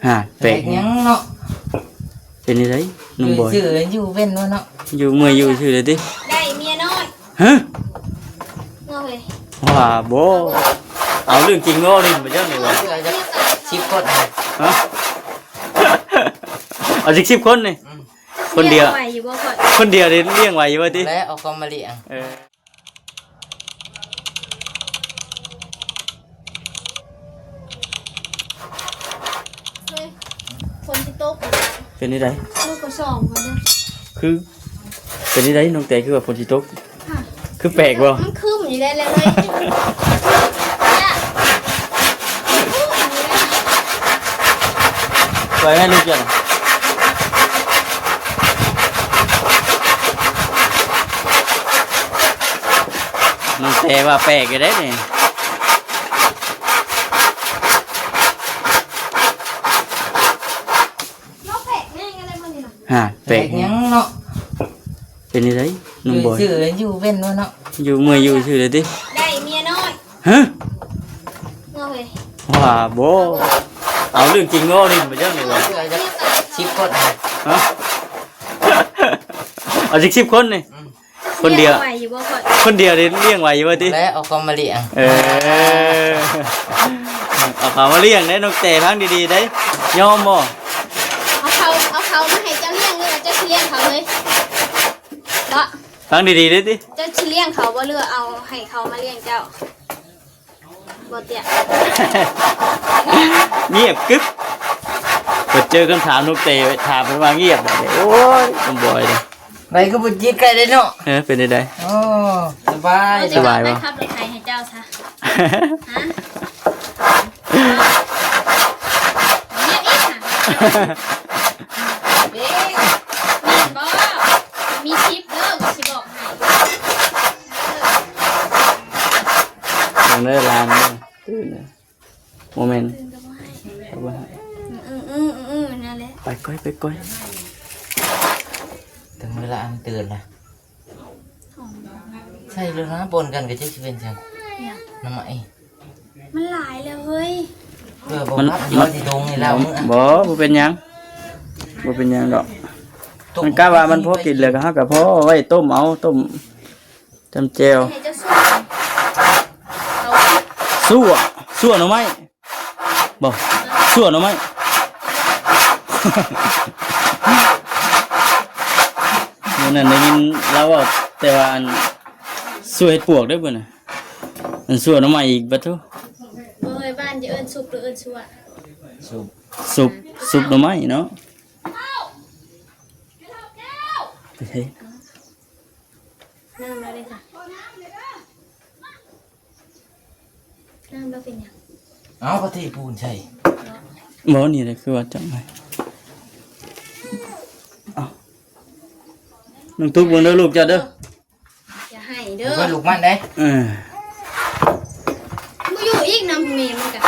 ອ່າ ແປກ ແປກຫຍັງເນາະ? ເປັນຈັ່ງໃດ ໜຸ່ມບອຍ? ຢູ່ຊື່ ຢູ່ເວັ້ນບໍ່ເນາະ? ຢູ່ເມື່ອຍຢູ່ຊື່ເລີຍຕິ? ໄດ້ເມຍນ້ອຍ. ຮະ? ເມື່ອເລີຍ. ວ່າບໍ່. ເອົາເລື່ອງຈິງເວົ້າຫຼິ້ນບໍ່ຈັກນີ້ຫວາ? ເອົາຈັກສິບຄົນ. ຮະ? ເອົາຈັກສິບຄົນນີ້? ອືມ. ຄົນດຽວ ລ້ຽງໄຫວຢູ່ບໍ່ຂ້ອຍ? ຄົນດຽວນີ້ລ້ຽງໄຫວຢູ່ບໍ່ຕິ? ແລ້ວເອົາເຂົ້າມາລ້ຽງ. ເອີ. ເຮີ້ຍ ຝົນຊິຕົກ. ເປັນຈັ່ງໃດ? ລູກກະສອງມັນເດ້. ຄື ເປັນຈັ່ງໃດ ນ້ອງແຕ ຄືວ່າຝົນຊິຕົກ? ຮະ? ຄືແປກບໍ່? ມັນຄຶ້ມຢູ່ໄດ໋ແຫຼະເຮີ້ຍ. ໄປແມ່ລູກເຈົ້າ. ນ້ອງແຕວ່າແປກຢູ່ເດ້ນີ້. ຮະ ແປກຫຍັງເນາະ? ເປັນຈັ່ງໃດ ໜຸ່ມບອຍ? ຢູ່ຊື່ ຢູ່ເວັ້ນບໍ່ເນາະ? ຢູ່ເມື່ອຍຢູ່ຊື່ເລີຍຕິ? ໄດ້ເມຍນ້ອຍ. ຮະ? ເມື່ອເລີຍ. ວ່າບໍ່. ເອົາເລື່ອງຈິງເວົ້າຫຼິ້ນບໍ່ຈັກນີ້ຫວາ? ເອົາຈັກສິບຄົນ. ຮະ? ເອົາຈັກສິບຄົນນີ້? ອືມ. ຄົນດຽວ ລ້ຽງໄຫວຢູ່ບໍ່ຂ້ອຍ? ຄົນດຽວນີ້ລ້ຽງໄຫວຢູ່ບໍ່ຕິ? ແລ້ວເອົາເຂົ້າມາລ້ຽງ. ເອີ ເອົາເຂົ້າມາລ້ຽງເດ້ ນ້ອງແຕ ຟັງດີໆເດ້ ຍອມບໍ່? ເອົາເຂົ້າ ເອົາເຂົ້າມາໃຫ້ເຈົ້າລ້ຽງ ຫຼືວ່າເຈົ້າຊິລ້ຽງເຂົາເລີຍ? ບໍ່. ຟັງດີໆເດ້ຕິ? ເຈົ້າຊິລ້ຽງເຂົາບໍ່ ຫຼືວ່າເອົາໃຫ້ເຂົາມາລ້ຽງເຈົ້າ? ບໍ່ເຕຍ. ງຽບກຶບ. ເກີດເຈີຄຳຖາມນົກເຕ ຖາມເພິ່ນວ່າງຽບ. ໂອ້ຍ ນ້ອງບອຍເດ້ ໄປຄືບໍ່ຈິດໄກເດ້ເນາະ. ເອີ ເປັນຈັ່ງໃດ? ໂອ້ ສະບາຍ ສະບາຍບໍ່? ຂັບລົດໄຖໃຫ້ເຈົ້າຊະ. ຮະ? ງຽບອີກຫະ? ເອີ ແມ່ນບໍ່? ມີທິບເດີ ຊິບອກໃຫ້. ເບິ່ງເດີຫຼານເດີ ຕື່ນເດີ. ບໍ່ແມ່ນ ຕື່ນກໍບໍ່ໃຫ້ ກໍບໍ່ໃຫ້. ອືໆໆ ນັ້ນແຫຼະ. ໄປກ່ອຍ ໄປກ່ອຍ. ເຖິງເວລາອັນຕື່ນລະ. ໃສ່ເລີຍນະ ປົນກັນກໍຈັກຊິເປັນຫຍັງ. ຫຍັງ? ນ້ຳໄມ້. ມັນຫຼາຍແລ້ວເຮີ້ຍ. ເພື່ອບໍ່ມັນ ມັນຊິຕົງໃຫ້ລາວມື້. ບໍ່ ບໍ່ເປັນຫຍັງ ບໍ່ເປັນຫຍັງດອກ. ມັນກະວ່າມັນພໍກິນແລ້ວ ກໍເຮົາກໍພໍໄວ້ຕົ້ມເອົາ ຕົ້ມ ຈ້ຳແຈ່ວ. ໃຫ້ເຈົ້າ ຊົ່ວ ຊົ່ວໜໍ່ໄມ້. ບໍ່ ຊົ່ວໜໍ່ໄມ້. ມື້ນັ້ນໄດ້ຍິນລາວເວົ້າແຕ່ວ່າ ອັນ ຊົ່ວເຫັດປວກເດ້ເພິ່ນນະ. ອັນ ຊົ່ວໜໍ່ໄມ້ອີກ ປະໂທ. ບໍ່ເຮີ້ຍ ບ້ານຈະເອີ້ນຊຸບ ຫຼື ເອີ້ນຊົ່ວ? ຊຸບ ຊຸບ ຊຸບໜໍ່ໄມ້ເນາະ. ໄປໃສ? ນ້ຳລາວເດ້ຊະ ນ້ຳລາວເປັນຫຍັງ? ເອົາ ກໍເທປູນໃສ່. ບໍ່ ນີ້ແຫຼະ ຄືວ່າຈຳໄວ້. ເອົາ ນ້ອງຕຸກເບິ່ງເດີລູກເຈົ້າເດີ. ຢ່າໃຫ້ເດີ ເບິ່ງລູກມັນເດ້. ເອີ. ບໍ່ຢູ່ອີກນຳແມ່ມັນກະ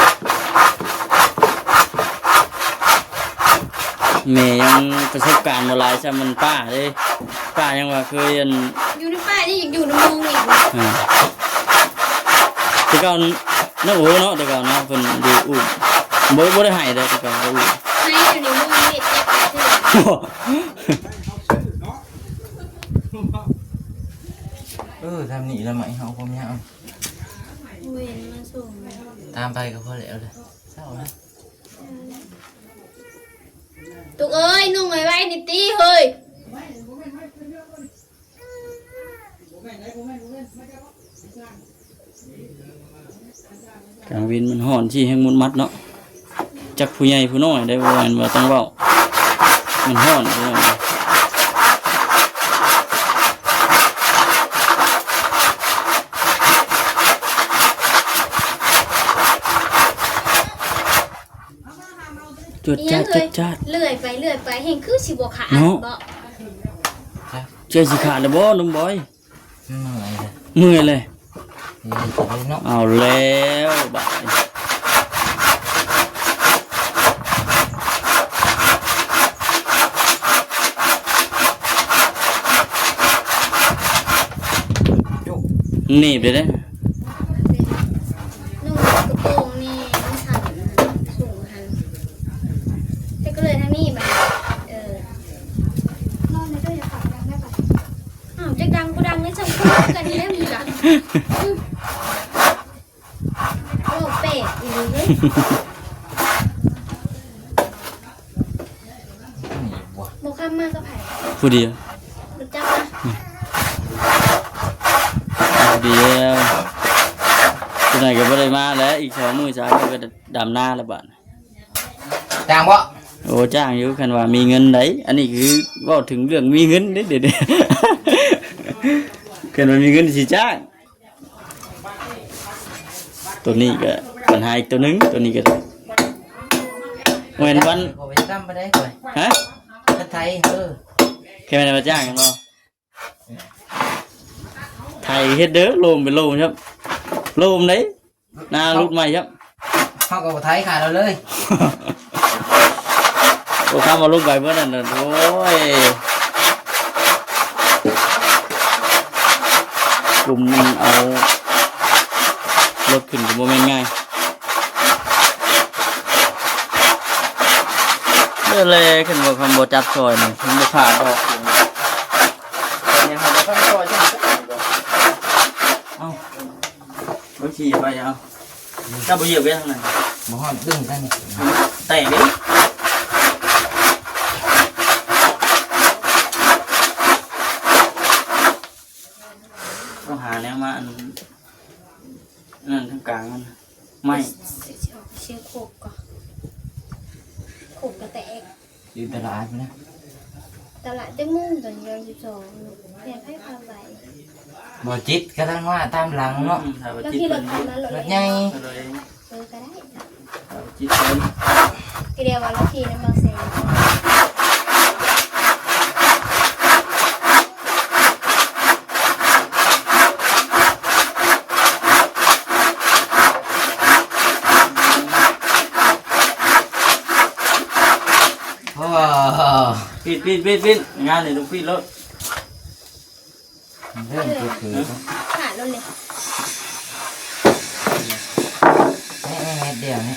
ແມ່ຍັງປະສົບການບໍ່ຫຼາຍຊ້ຳ ມັນປ້າເດ້. ປ້າຍັງວ່າເຄີຍ ອັນ ຢູ່ໃນປ່ານີ້ ຢາກຢູ່ນຳໝູ່ອີກ. ອ່າ ແຕ່ເກົ່ານະ ໂອ້ເນາະ ແຕ່ເກົ່າເນາະ ເພິ່ນຢູ່ອູ້ ບໍ່ ບໍ່ໄດ້ໃຫ້ເດ້ ແຕ່ເກົ່າບໍ່ອູ້ ໃຫ້ຢູ່ໃນໝູ່ເຮັດຈັກເທື່ອ. ເອີ ທຳນີ້ລະໄມ້ເຮົາຄວາມຍາວ. ເວັນມາສົ່ງ ຕາມໄປກໍພໍແລ້ວລະ ເຊົ້າລະ. ຕຸກເອີຍ ນຸ່ງໄວໆນີ້ຕິເຮີ້ຍ. ກາງເວັນມັນຮ້ອນທີ່ແຮງມຸດມັດເນາະ. ຈັກຜູ້ໃຫຍ່ຜູ້ນ້ອຍໄດ້ ບໍ່ແມ່ນວ່າຕ້ອງເວົ້າ ມັນຮ້ອນ. ຈວດຈາດ ຈວດຈາດ ເລື່ອຍໄປເລື່ອຍໄປ ແຮ່ງຄືຊິບໍ່ຂາດເນາະ ບໍ່? ເຈົ້າຊິຂາດແລ້ວບໍ່ ໜຸ່ມບອຍ? ເມື່ອຍເລີຍ ເມື່ອຍເລີຍ. ເອີ ເນາະ ເອົາແລ້ວບາດນີ້ ໜີບເດ້. ນຸ່ງກະໂປງນີ້ມັນສັ້ນ ສູງຫັ້ນ. ກັນແລ້ວມີກະ ໂອ້ ແປກອີ່ຫຼີເດ້. ບໍ່ຄຳມາກັບໃຜ? ຜູ້ດຽວ. ຮູ້ຈັກນະ? ຜູ້ດຽວ. ຜູ້ໃດກໍບໍ່ໄດ້ມາແລ້ວ ອີກສອງມື້ສາມມື້ກໍດຳນາແລ້ວບາດ. ຈ້າງບໍ່? ໂອ້ ຈ້າງຢູ່ ຄັນວ່າມີເງິນໃດ໋. ອັນນີ້ຄືເວົ້າເຖິງເລື່ອງມີເງິນເດ້ ດຽວນີ້ ຄັນວ່າມີເງິນຊິຈ້າງ. ໂຕນີ້ກໍບັນຫາອີກໂຕໜຶ່ງ ໂຕນີ້ກໍແມ່ນວັນ ຂ້ອຍບໍ່ໄດ້ດຳປານໃດຂ້ອຍ. ຮະ? ກະໄຖ ເອີ ແຄ່ແມ່ນວ່າຈ້າງກັນບໍ່? ໄຖເຮັດເດີ ໂລມເປັນໂລມ ໂລມເດ້. ນາຫຼຸດໃໝ່ ເຮົາກໍບໍ່ໄຖຂາດເອົາເລີຍ. ໂອ້ ຄຳວ່າລົງໄປເບິດນັ້ນນະ ໂອ້ຍ ກຸ່ມມັນເອົາລົດຂຶ້ນກໍບໍ່ແມ່ນງ່າຍເດີແລ. ຄັນວ່າຄຳບໍ່ຈັບຊ່ອຍນີ້ ມັນບໍ່ຂາດດອກ. ເອົາ ເບິ່ງຂີ້ໄປເອົາ. ເຈົ້າບໍ່ຢຽບໄປທາງນັ້ນ? ບໍ່ຮອດດຶງໄປນີ້ ແຕກເດ້. ຕ້ອງຫາແນວມາອັນນັ້ນທາງກາງມັນ ໄມ້ ຊິເອົາໄປຊຽງໂຄກກ່ອນ ໂຄກກະແຕກ. ຢູ່ຕະຫຼາດພຸ້ນນະ. ຕະຫຼາດຈັກໂມງ? ຕອນນີ້ເຮົາຢູ່ສອງ ແມ່ນໃຜພາໄປ? ບໍ່ຈິດກະທັງວ່າຕາມຫຼັງເນາະ. ອືມ ລາວຂີ່ລົດຜ່ານມາໂລດ ລົດໃຫຍ່. ເອີ ກະໄດ້. ຈິດເພິ່ນ ກະດຽວວ່າລາວຂີ່ນຳບ່າວແສງ. ໂອ້ ປິດ ປິດ ປິດ ປິດ ງານນີ້ຕ້ອງປິດໂລດ. ເລີ່ມເປີດເຜີຍ ຂາດໂລດເລີຍ. ແມ່ ແມ່ ແມ່ດຽວນີ້.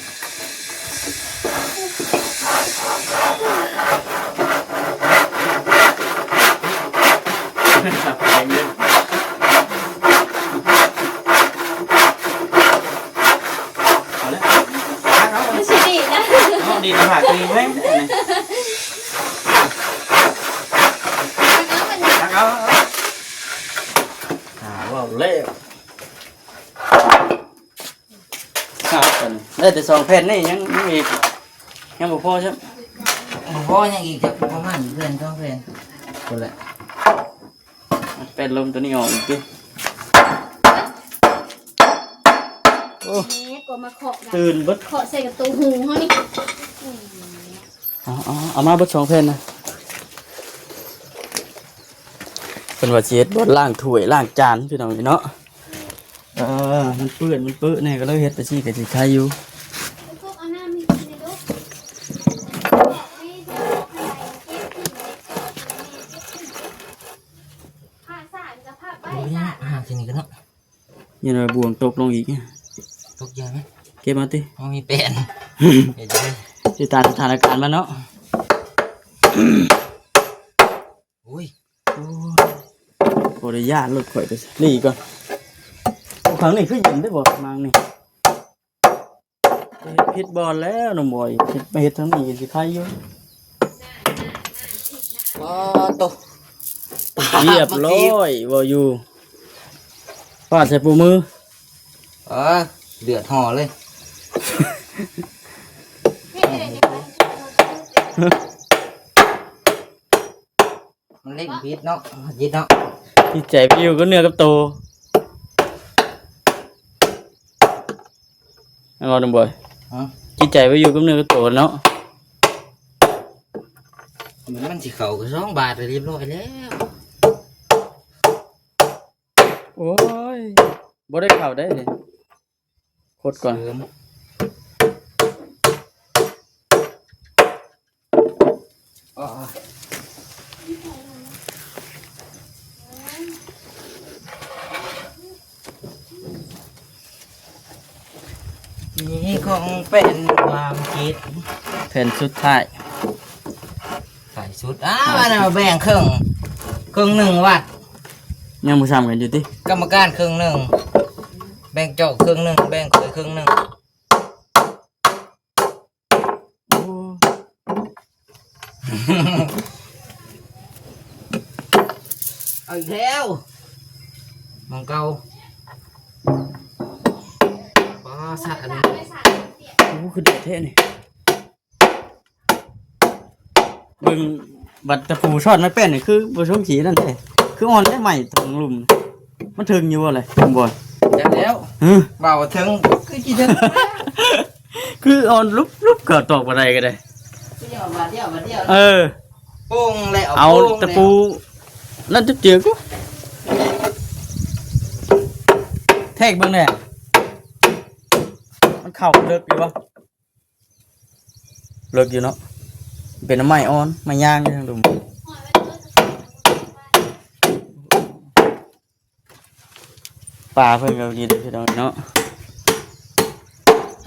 ເອົາເລີຍ ຕັກເອົາ ມັນຊິດີດນະ. ເອົາ ດີດ ຫາກດີແມ່ງ ຕັກເອົາ ຕັກເອົາ. ອ່າ ເວົ້າແລ້ວ ຄັກກັນ ໄດ້ແຕ່ສອງແຜ່ນນີ້ ຍັງ ຍັງອີກ ຍັງບໍ່ພໍຊ້ຳ. ບໍ່ພໍ ຍັງອີກຈັກປະມານແຜ່ນສອງແຜ່ນພຸ້ນແຫຼະ. ແປ້ນລົມຕົວນີ້ອອກອີກຕິ. ໂອ້ ແມ່ກໍມາເຄາະ ຕື່ນເບິດ ເຄາະໃສ່ກະໂຕຫູເຮົານີ້. ເອົາ ເອົາ ເອົາມາເບິດສອງແຜ່ນນະ. ເພິ່ນວ່າຊິເຮັດບ່ອນລ້າງຖ້ວຍລ້າງຈານ ພີ່ນ້ອງເນາະ. ເອີ ມັນເປື້ອນ ມັນເປິແດ່ ກໍເລີຍເຮັດໄປຊີ້ ກໍຊິໄຄຢູ່. ໂອ້ຍ ຫາທີ່ນີ້ກັນເນາະ. ຍັງວ່າບ່ວງຕົກລົງອີກ. ຕົກຢາໄໝ? ເກັບມາຕິ. ບໍ່ມີແປ້ນ. ເຮັດຈັ່ງໃດ? ຕິດຕາມສະຖານະການມັນເນາະ. ໂອ້ຍ ໂອ້ຍ ບໍ່ໄດ້ຢ້ານລົດຂ້ອຍໄປ ນີ້ກ່ອນ. ໂອ້ ຂ້າງນີ້ຄືເຢັນເດ້ບໍ່ ມັງນີ້. ເຮັດຜິດບ່ອນແລ້ວນ້ອງບອຍ ເຮັດ ມາເຮັດທາງນີ້ກໍຊິໄຄຢູ່. ປາດໂຕ ຮຽບຮ້ອຍ ເວົ້າຢູ່ ປາດໃສ່ປູມື. ເອີ ເລືອດຫໍ່ເລີຍ. ມັນເລັ່ງຜິດເນາະ ຜິດເນາະ. ຈິດໃຈໄປຢູ່ກັບເນື້ອກັບໂຕ ແມ່ນບໍ່ນ້ອງບອຍ? ຮະ? ຈິດໃຈໄປຢູ່ກັບເນື້ອກັບໂຕເນາະ. ມັນ ມັນຊິເຂົ້າສອງບາດລຽບຮ້ອຍແລ້ວ. ໂອ້ຍ ບໍ່ໄດ້ເຂົ້າໄດ້ນີ້. ຄົດກ່ອນ ເສີມ. ນີ້ຂອງແປ້ນຄວາມຄິດ ແຜ່ນສຸດທ້າຍ ທ້າຍສຸດ. ອ້າວ ອັນນັ້ນແບ່ງເຄິ່ງ ເຄິ່ງໜຶ່ງວັດ. ຍັງບໍ່ຊ່ຳກັນຢູ່ຕິ? ກຳມະການເຄິ່ງໜຶ່ງ ແບ່ງເຈົ້າເຄິ່ງໜຶ່ງ ແບ່ງຂ້ອຍເຄິ່ງໜຶ່ງ. ໂອ້ ເອົາອີກແລ້ວ ໝ່ອງເກົ່າ. ປ້າ ສະອັນນີ້ ໂອ້ ຄືເດືອດແທ້ນີ້. ເບິ່ງບັດຕະປູຊ້ອນໄມ້ແປ້ນນີ້ ຄືບໍ່ສົມສີນັ້ນແທ້ ຄືອ່ອນແທ້ ໄມ້ເທິງລຸ່ມ ມັນເຖິງຢູ່ບໍ່ລະ ບອນ? ຈັກແລ້ວ ຮຶ ເວົ້າເຖິງຄືຊິເຖິງ ຄືອ່ອນລຸບໆ ກໍຕອກບໍ່ໄດ້ກໍໄດ້ ຄືວ່າບາດດຽວ ບາດດຽວ ເອີ ໂປ່ງແລ້ວ ເອົາ ໂປ່ງແລ້ວ ຕະປູນັ້ນເຈື່ອໆ ແທກເບິ່ງແດ່ ມັນເຂົ້າເລິກຢູ່ບໍ່? ເລິກຢູ່ເນາະ ເປັນໄມ້ອ່ອນ ໄມ້ຍາງຢູ່ທາງລຸ່ມ ປາເພິ່ນກໍກິນພີ່ນ້ອງເນາະ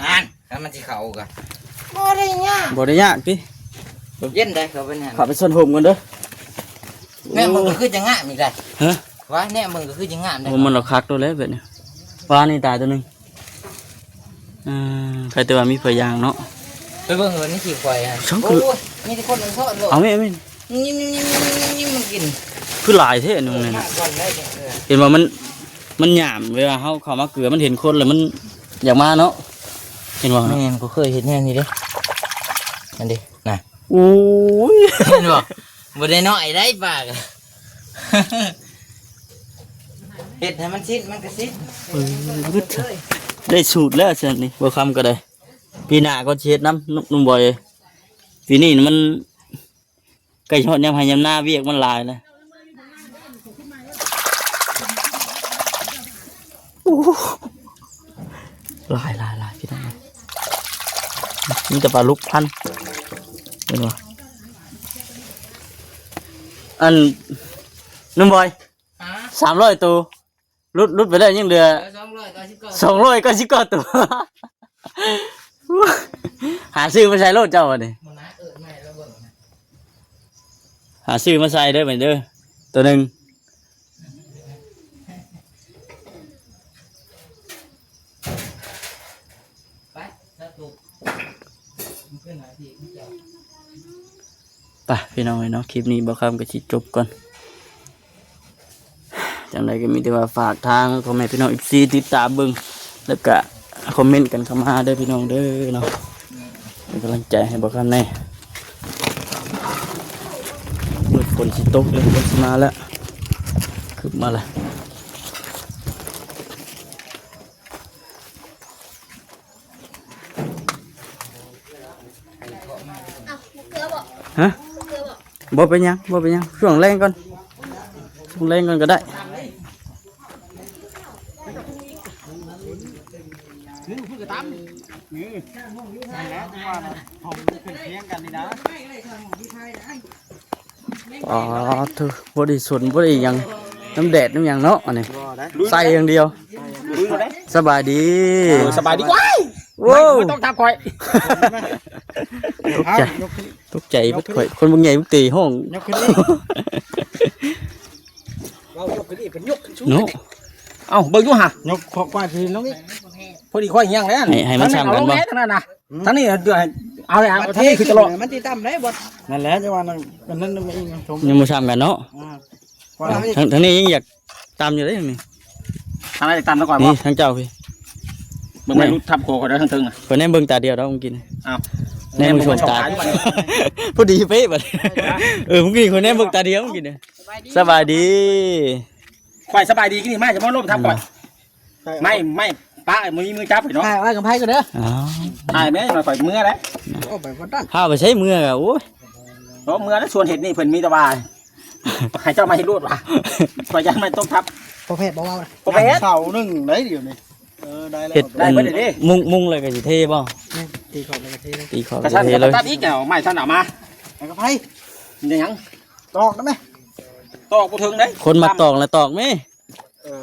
ຫັ້ນ ຄັນມັນຊິເຂົ້າກໍບໍ່ໄດ້ຍາກ ບໍ່ໄດ້ຍາກຕິ ເຢັນໄດ໋ ເຂົ້າໄປນັ້ນ ເຂົ້າໄປຊົນຮົ່ມກ່ອນເດີ ແນມເບິ່ງກໍຄືຈະງາມອີກໄດ໋ ຮະ ວ່າແນມເບິ່ງກໍຄືຈະງາມໄດ໋ ໂອ້ ມັນລະຄັກໂຕແລ້ວແບບນີ້ ປານີ້ຕາຍໂຕໜຶ່ງ. ອືມ ໃຄແຕ່ວ່າມີເຜືອຍາງເນາະ ໄປເບິ່ງເອີ ນີ້ຂີ້ຄວາຍຫັ້ນ ໂອ້ຍ ມີແຕ່ຄົນເອົາເທາະໂລດ ເອົາແມ່ ເອົາແມ່ ຍິ້ມໆໆໆໆ ມັນກິນ ຄືຫຼາຍແທ້ໜຶ່ງນີ້ນະ ເຫັນວ່າມັນ ມັນຫຍາມ ເວລາເຮົາເຂົ້າມາເກືອ ມັນເຫັນຄົນແລ້ວມັນຢາກມາເນາະ ເຫັນບໍ່? ແມ່ນ ກໍເຄີຍເຫັນແນວນີ້ເດ້ ນັ້ນເດ້ ນະ ໂອ້ຍ ເຫັນບໍ່? ບໍ່ໄດ້ນ້ອຍໄດ໋ປາກະ ເຮັດໃຫ້ມັນຊິດ ມັນກະຊິດ ເອີ ໄດ້ສູດແລ້ວຊັ້ນນີ້ ບໍ່ຄຳກໍໄດ້ ປີໜ້າກໍຊິເຮັດນຳ ໜຸ່ມ ໜຸ່ມບອຍ ປີນີ້ມັນໃກ້ຮອດຍາມໄຮ່ຍາມນາ ວຽກມັນຫຼາຍແລ້ວ ໂອ້ ຫຼາຍໆໆ ພີ່ນ້ອງ ມີແຕ່ປາລຸກພັນ ເຫັນບໍ່? ອັນ ໜຸ່ມບອຍ ຮະ? ສາມຮ້ອຍໂຕ ຫຼຸດ ຫຼຸດໄປແລ້ວ ຍັງເຫຼືອ ເຫຼືອສອງຮ້ອຍເກົ້າສິບເກົ້າ ສອງຮ້ອຍເກົ້າສິບເກົ້າໂຕ ຫາຊື້ມາໃສ່ໂລດເຈົ້າບັດນີ້ ບໍ່ນະ ເອີ ແມ່ນແລ້ວເບິ່ງນະ ຫາຊື້ມາໃສ່ເດີບັດນີ້ເດີ ໂຕໜຶ່ງ ໄປ ໄປພີ່ນ້ອງເອີຍເນາະ ຄລິບນີ້ບ່າວຄຳກໍຊິຈົບກ່ອນ ຈັ່ງໃດກໍມີແຕ່ວ່າຝາກທາງພໍ່ແມ່ພີ່ນ້ອງເອັຟຊີຕິດຕາມເບິ່ງ ແລ້ວກະຄອມເມັນກັນເຂົ້າມາເດີພີ່ນ້ອງເດີເນາະ ເປັນກຳລັງໃຈໃຫ້ບ່າວຄຳແດ່ ມື້ຝົນຊິຕົກແລ້ວ ຝົນຊິມາແລ້ວ ຄຶບມາແລ້ວ. ຮະ ບໍ່ເປັນຫຍັງ ບໍ່ເປັນຫຍັງ ຊ່ວງແລງກ່ອນ ຊ່ວງແລງກ່ອນກໍໄດ້ ອໍ ໂທ້ ບໍ່ໄດ້ສົນ ບໍ່ໄດ້ຫຍັງ ນຳແດດນຳຫຍັງເນາະ ອັນນີ້ ບໍ່ໄດ້ ໃສ່ຢ່າງດຽວ ລຸຍບໍ່ໄດ້ ສະບາຍດີ ເອີ ສະບາຍດີ ວ້າຍ ໂອ້ ບໍ່ຕ້ອງຖາມຂ້ອຍ ຕົກໃຈ ຕົກໃຈເບິດຂ້ອຍ ຄົນບັກໃຫຍ່ບັກເຕະຫ້ອງ ຍົກຂຶ້ນນີ້ ເວົ້າຍົກຂຶ້ນນີ້ ເພິ່ນຍົກຂຶ້ນສູງເນາະ ເອົ້າ ເບິ່ງຢູ່ຫະ ຍົກຄອກກວ່າຄືລົງອີກ ພໍດີຂ້ອຍຍ່າງແລ້ວ ໃຫ້ ໃຫ້ມັນຊ່ຳກັນບໍ່ ທາງນັ້ນນະ ອືມ ທາງນີ້ເອົາ ເອົາທາງນີ້ຄືຕະຫຼອດ ມັນຊິຕ່ຳໄດ໋ ບໍ່ ນັ້ນແຫຼະ ຈັ່ງວ່ານັ້ນ ອັນນັ້ນມັນຍັງບໍ່ຊ່ຳກັນເນາະ ອືມ ທາງ ທາງນີ້ຍັງຢາກຕ່ຳຢູ່ເດ້ ທາງນີ້ ທາງນັ້ນຈະຕ່ຳກວ່າ ນີ້ ບໍ່ ທາງເຈົ້າພີ້ ເບິ່ງໄວ້ ຫຼຸດທັບຄໍຂ້ອຍໄດ້ທາງເທິງນະ ຂ້ອຍແນມເບິ່ງຕາດຽວດອກມື້ກີ້ນີ້ ອ້າວ ແນມເບິ່ງສອງຕາ ພໍດີເປະບັດ ເອີ ມື້ກີ້ຂ້ອຍແນມເບິ່ງຕາດຽວມື້ກີ້ນີ້ ສະບາຍດີ ຂ້ອຍສະບາຍດີ ກີ້ນີ້ມາຈະມາລົມທັບຂ້ອຍ ໄມ້ ໄມ້ປະ ບໍ່ມີມືຈັບເນາະ ຖ່າຍໄວ້ກັບໃຜກໍເດີ ອ້າວ ຖ່າຍແມ່ ຂ້ອຍເມືອແລ້ວ ໂອ້ ໄປບໍ່ທັນ ພາໄປໃສເມືອກະ ໂອ້ຍ ໂອ້ ເມືອແລ້ວ ຊວນເຮັດນີ້ເພິ່ນມີແຕ່ວ່າ ໃຫ້ເຈົ້າມາເຮັດໂລດວ່າ ຂ້ອຍຢ້ານໄມ້ຕົກທັບ ພໍ່ແພດບໍ່ເວົ້ານະ ພໍ່ແພດ ເສົາໜຶ່ງໄດ້ດຽວນີ້ ເອີ ໄດ້ແລ້ວ ເຮັດ ໄດ້ເບິດເດ້ ມຸງ ມຸງແລ້ວກໍຊິເທບໍ່ ແມ່ນ ຕີຂອບແລ້ວກໍເທເລີຍ ຕີຂອບ ກະຊັ້ນກໍຕັດອີກ ເອົາໄມ້ຊັ້ນເອົາມາ ໃຫ້ກັບໃຜ ເປັນຫຍັງ ຕອກໄດ້ໄໝ ຕອກບໍ່ເຖິງເດ້ ຄົນມັກຕອກລະຕອກແມ ເອີ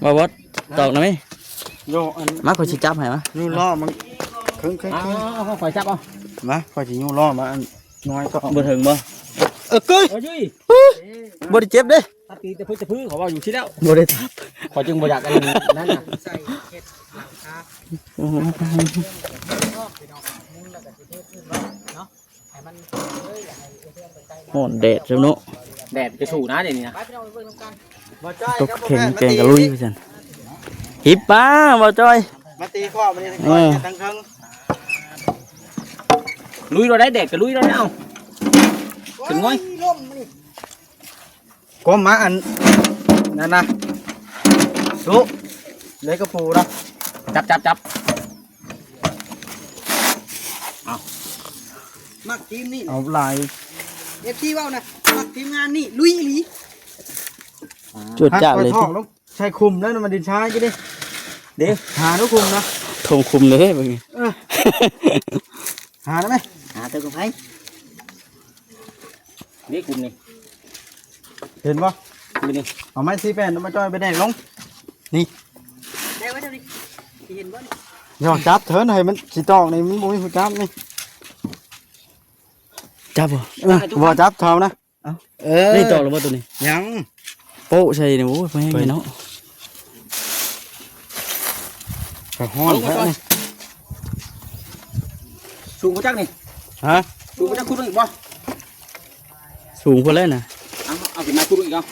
ບໍ່ ບໍ່ ຕອກນຳແມ ໂຍ ອັນ ມາ ຂ້ອຍຊິຈັບໃຫ້ມາ ຍູ້ລໍ້ມັນ ເຄິ່ງໆ ອ້າວ ຂ້ອຍຈັບເອົາ ມາ ຂ້ອຍຊິຍູ້ລໍ້ມາ ອັນນ້ອຍກໍ ບໍ່ເຖິງບໍ່ ເອີ ເກີຍ ໂອ້ຍ ບໍ່ໄດ້ເຈັບເດ້ ຕັດຕີນແຕ່ພື້ນແຕ່ພື້ນ ເຂົາເວົ້າຢູ່ຊີ້ແລ້ວ ບໍ່ໄດ້ຕັດ ເຂົາຈຶ່ງບໍ່ຢາກອັນນັ້ນນະ ໃສ່ເຮັດຫຼັງຄາ ໂອ້ໂຫ ໃຫ້ມັນ ຮ້ອນແດດຊຳເນາະ ແດດກະສູ້ນະດຽວນີ້ນະ ໄປ ພີ່ນ້ອງໄປເບິ່ງນຳກັນ ຕກແຂງແກງກະລຸຍວ່າຊັ້ນ ຫິບປາ ບ່າວຈ້ອຍ ມາຕີຂອບນີ້ ເອີ ທາງເທິງ ລຸຍໂລດໄດ໋ ແດດກະລຸຍໂລດເອົາ ຂຶ້ນງອຍ ກົມມາອັນນັ້ນນະ ສຸ ເລີຍກະປູນະ ຈັບ ຈັບ ຈັບ ເອົາ ມັກທີມນີ້ ເອົາຫຼາຍ ເອັຟຊີ ເວົ້ານະ ມັກທີມງານນີ້ ລຸຍອີ່ຫຼີ ຈວດຈາດເລີຍ ໃສ່ຂຸມແລ້ວນະ ມັນດິນຊາຍຢູ່ເດ້ ເດ້ ຫາດູຂຸມນະ ຖົມຂຸມເລີຍເບິ່ງນີ້ ເອີ ຫາໄດ້ໄໝ ຫາເຕີກັບໃຜ ນີ້ຂຸມນີ້ ເຫັນບໍ່? ນີ້ ເອົາໄມ້ສີ່ແຜ່ນມາຈ່ອຍໄປແດກລົງ ນີ້ ແດກໄວ້ເທົ່ານີ້ ຊິເຫັນບໍ່ນີ້? ຢ່າຈັບເຖີ້ນ ໃຫ້ມັນຊິຕອກນີ້ ມັນບໍ່ມີຜູ້ຈັບນີ້ ຈັບບໍ່? ເອີ ບໍ່ຈັບເທົ່ານະ ເອີ ນີ້ຕອກແລ້ວບໍ່ໂຕນີ້? ຍັງ ໂປະໃສ່ນີ້ ໂອ້ຍ ພໍແຮງເນາະ ກໍຮ້ອນແທ້ນີ້ ສູງບໍ່ຈັກນີ້ ຮະ ສູງບໍ່ຈັກ ຂຸດລົງອີກບໍ່? ສູງພຸ້ນແຫຼະນະ ເອົາ ເອົາຂຶ້ນມາຂຸດລົງອີກເອົາ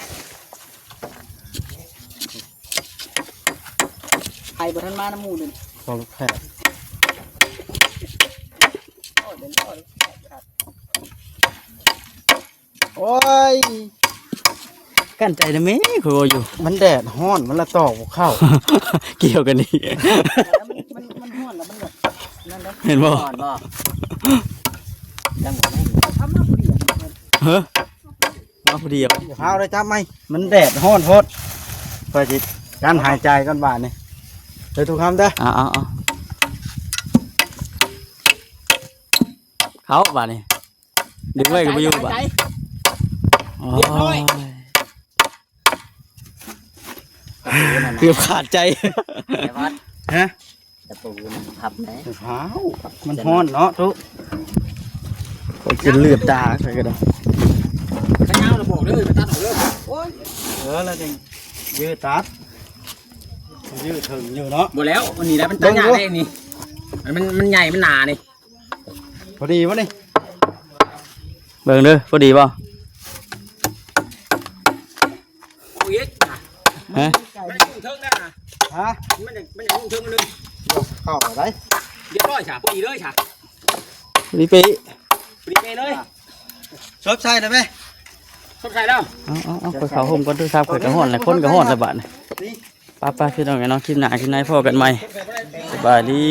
ໃຜບໍ່ທັນມານຳໝູ່ເດ້ ພໍແລ້ວແທ້ ໂອ້ຍ ກັ້ນໃຈນະແມ່ ຂ້ອຍເວົ້າຢູ່ ມັນແດດຮ້ອນ ມັນລະຕອກບໍ່ເຂົ້າ ກ່ຽວກັນນີ້ ມັນ ມັນ ມັນຮ້ອນແລ້ວມັນແບບນັ້ນເດ້ ເຫັນບໍ່? ຮ້ອນບໍ່? ຍັງບໍ່ໄດ້ ເຮີ້ ມາຜູ້ດຽວ ຢ່າພາວໄດ້ຈັບໄມ້ ມັນແດດຮ້ອນໂພດ ຂ້ອຍຊິກັ້ນຫາຍໃຈກ່ອນບາດນີ້ ເດີທຸກຄຳເດີ ເອົາ ເອົາ ເອົາ ເຂົ້າບາດນີ້ ດຶງໄວ້ກໍບໍ່ຢູ່ບາດ ໂອ້ຍ ເກືອບຂາດໃຈ ຮະ ຕະປູມັນພັບແດ່ ອ້າວ ມັນຮ້ອນເນາະ ທຸ ຂ້ອຍກິນເລືອດຕາ ຂ້ອຍກໍໄດ້ ຂະຍາວລະບອກເດີ ໄປຕັດອອກເດີ ໂອ້ຍ ເອີ ລະຈັ່ງຢືດຕັດ ຢືດເຖິງຢູ່ເນາະ ບໍ່ແລ້ວ ອັນນີ້ລະມັນຕັດຍາກເດ້ນີ້ ມັນ ມັນໃຫຍ່ ມັນໜານີ້ ພໍດີບໍ່ນີ້? ເບິ່ງເດີ ພໍດີບໍ່? ເອົາອີກ ຮະ? ມັນຢູ່ເທິງນະ ຮະ? ມັນ ມັນຢູ່ເທິງໜຶ່ງ ເຂົ້າໄດ້ ຮຽບຮ້ອຍຊະ ພໍດີເລີຍຊະ ພໍດີເປະ ພໍດີເປະເລີຍ ສົບໃສ່ໄດ້ໄໝ? ສົບໃສ່ແລ້ວ ເອົາ ເອົາ ເອົາ ໄປເຂົ້າຮົ່ມກ່ອນ ໂທລະສັບຂ້ອຍກໍຮ້ອນແລ້ວ ຄົນກໍຮ້ອນແລ້ວບາດນີ້ ໄປໆ ພີ່ນ້ອງເອີຍເນາະ ຄລິບໜ້າຄລິບໃນພໍ້ກັນໃໝ່ ສະບາຍດີ.